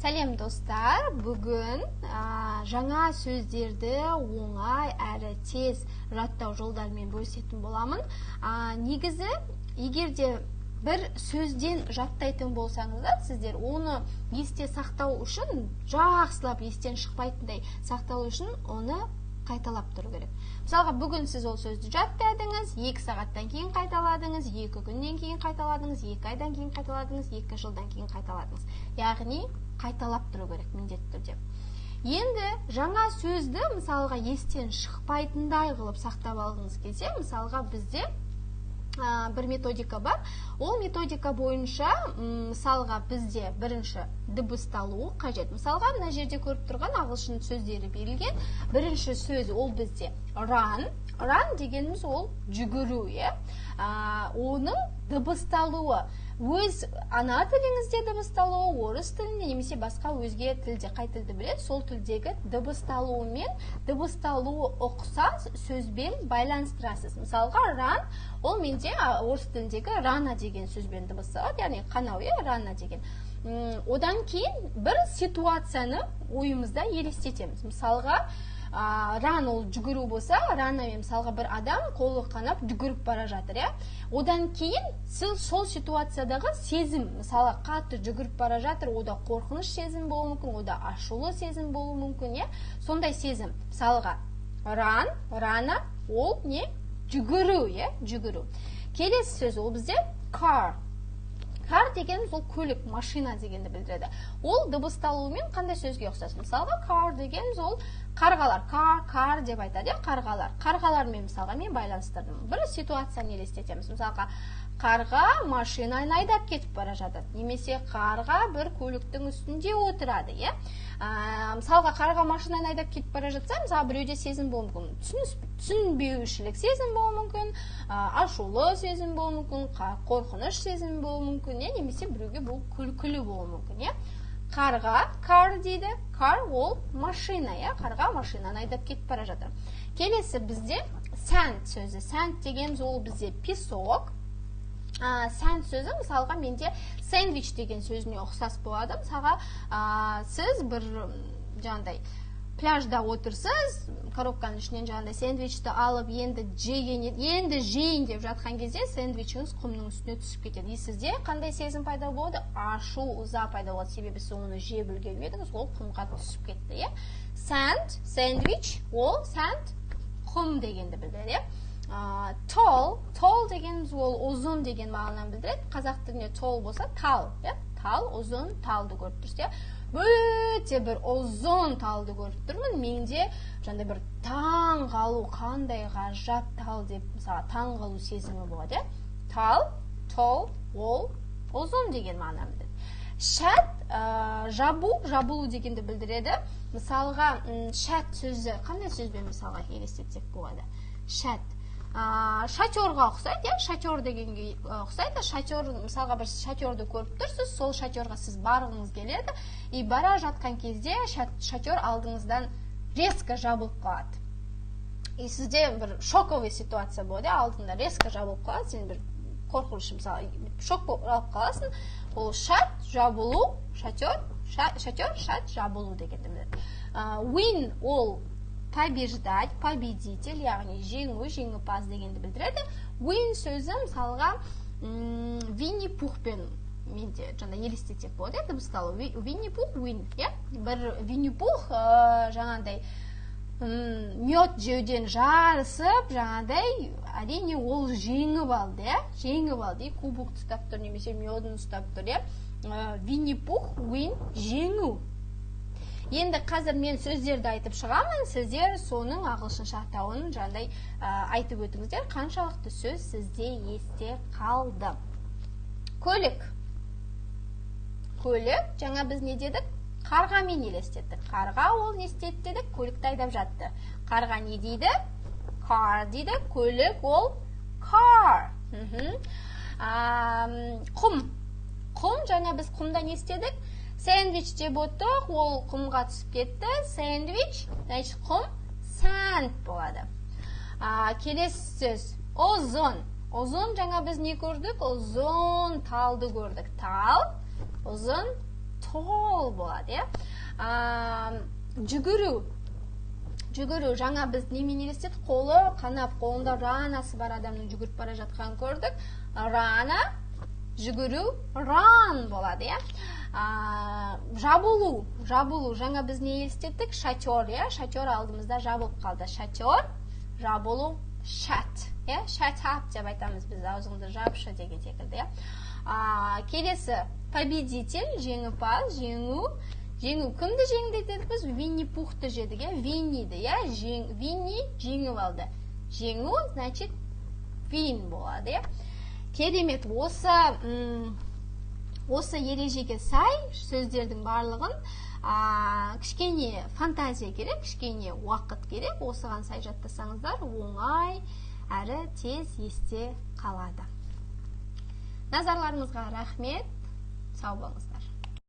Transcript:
Сәлем, достар! Бүгін жаңа сөздерді оңай әрі тез жаттау жолдарымен бөлісетін боламын. Негізі, егер де бір сөзден жаттайтын болсаңыздар, сіздер оны есте сақтау үшін, жақсылап естен шықпайтындай сақтау үшін оны қайталап тұру керек. Мысалға, бүгін сіз ол сөзді жаттадыңыз, 2 сағаттан кейін қайталадыңыз, 2 күннен кейін қайталадыңыз, 2 айдан кейін қайталадыңыз, 2 жылдан кейін қайталадыңыз. Яғни қайталап тұру керек міндетті түрде. Енді жаңа сөзді, мысалға, естен шықпайтындай қылып сақтап алғыңыз келсе, мысалға, бізде бір методика бар. Ол методика бойынша, мысалға, бізде бірінші дыбысталуы қажет. Мысалға, мына жерде көріп тұрған ағылшын сөздері берілген. Бірінші сөз ол бізде run. Run дегеніміз ол жүгіру, иә. Оның дыбысталуы, өз ана тіліңізде дыбысталуы, орыс тілінде немесе басқа өзге тілде, қай тілді біледі, сол тілдегі дыбысталуымен, дыбысталуы ұқсас сөзбен байланыстырасыз. Мысалға, run ол менде орыс тіліндегі рана деген сөзбен дыбысталады, яғни қанау, иә, рана деген. Одан кейін бір ситуацияны ойымызда елестетеміз. Мысалға, run ол жүгіру болса, ранамен, мысалға, бір адам қолы қанап жүгіріп бара жатыр, иә. Одан кейін сіз сол ситуациядағы сезім, мысалы, қатты жүгіріп бара жатыр, ода қорқыныш сезім болуы мүмкін, ода ашулы сезім болуы мүмкін, иә, сондай сезім. Мысалға, run, рана ол не? Жүгіру, иә, жүгіру. Келесі сөз ол бізде car. Car дегеніміз ол көлік, машина дегенді білдіреді. Ол дыбысталуымен қандай сөзге ұқсас? Мысалға, car дегеніміз ол қарғалар, car, car деп айтады, иә, қарғалар. Қарғалармен, мысалға, мен байланыстырдым. Бір ситуацияны елестетеміз. Мысалға, қарға машинаны айдап кетіп бара жатады немесе қарға бір көліктің үстінде отырады, иә. Мысалға, қарға машинаны айдап кетіп бара жатса, мысалы, біреуде сезім болуы мүмкін, түсінбеушілік сезім болуы мүмкін, ашулы сезім болуы мүмкін, қорқыныш сезім болуы мүмкін, иә, немесе біреуге бұл күлкілі болуы мүмкін, иә. Қарға car дейді, car ол машина, иә, қарға машинаны айдап кетіп бара жатыр. Келесі бізде sand сөзі. Sand дегеніміз ол бізде песок. Sand сөзі, мысалға, менде сэндвич деген сөзіне ұқсас болады. Мысалға, сіз бір жаңағыдай пляжда отырсыз, коробканың ішінен жаңағыдай сэндвичті алып, енді жеген, енді жейін деп жатқан кезде сэндвичіңіз құмның үстіне түсіп кетеді. И сізде қандай сезім пайда болады? Ашу, ыза пайда болады, себебі сіз оны жеп үлгермедіңіз, ол құмға түсіп кетті, иә. Sand, сэндвич, ол sand құм дегенді білдіреді, иә. Tall. Tall дегеніміз ол ұзын деген мағынаны білдіреді. Қазақ тілінде tall болса, тал, иә, тал, ұзын талды көріп тұрсыз, иә. Өте бір ұзын талды көріп тұрмын, менде жаңағыдай бір таң қалу, қандай ғажап тал деп, мысалы, таң қалу сезімі болады, иә. Тал, tall ол ұзын деген мағынаны білдіреді. Shut жабу, жабылу дегенді білдіреді. Мысалға, shut сөзі қандай сөзбен, мысалға, елестетсек болады? Shut шатерға ұқсайды, иә, шатер дегенге ұқсайды. Шатер, мысалға, бір шатерді көріп тұрсыз, сол шатерға сіз барғыңыз келеді, и бара жатқан кезде шатер алдыңыздан резко жабылып қалады, и сізде бір шоковый ситуация болады, иә, алдында резко жабылып қалады, сен бір қорқыныш, мысалы, шок алып қаласың. Ол shut жабылу, шатер, шатер, shut жабылу дегенді білдіреді. Win ол побеждать, победитель, яғни жеңу, жеңімпаз дегенді білдіреді. Win сөзі, мысалға, Винни Пухпен менде жаңа елестетсек болады, иә, дыбысталу. Винни Пух, win, иә. Бір Винни Пух жаңағыдай мед жеуден жарысып, жаңағыдай, әрине, ол жеңіп алды, иә, жеңіп алды, и кубокты ұстап тұр немесе медін ұстап тұр, иә. Винни Пух, win жеңу. Енді қазір мен сөздерді айтып шығамын, сіздер соның ағылшынша атауын жаңағыдай айтып өтіңіздер, қаншалықты сөз сізде есте қалды. Көлік. Көлік, жаңа біз не дедік? Қарғамен елестеттік. Қарға ол не істеді дедік? Көлікті айдап жатты. Қарға не дейді? Car дейді. Көлік ол car. Құм. Құм, жаңа біз құмда не істедік? Сэндвич деп оттық, ол құмға түсіп кетті. Сэндвич, значит, құм sand болады. Келесі сөз ұзын. Ұзын, жаңа біз не көрдік? Ұзын талды көрдік. Тал, ұзын, tall. Tall болады, иә. Жүгіру. Жүгіру. Жаңа біз немен елестеттік? Қолы қанап, қолында ранасы бар адамның жүгіріп бара жатқанын көрдік. Рана, жүгіру, run болады, иә. Жабылу, жабылу. Жаңа біз не елестеттік? Шатер, иә. Шатер алдымызда жабылып қалды. Шатер, жабылу, shut, иә. Shut up деп айтамыз біз, аузыңды жапшы деген секілді, иә. Келесі победитель, жеңімпаз, жеңу. Жеңу, кімді жеңді дедік біз? Винни Пухты жедік, иә, Винниді, иә. Винни жеңіп алды. Жеңу, значит, win болады, иә. Керемет. Осы ережеге сай сөздердің барлығын, кішкене фантазия керек, кішкене уақыт керек. Осыған сай жаттасаңыздар, оңай әрі тез есте қалады. Назарларыңызға рахмет, сау болыңыздар.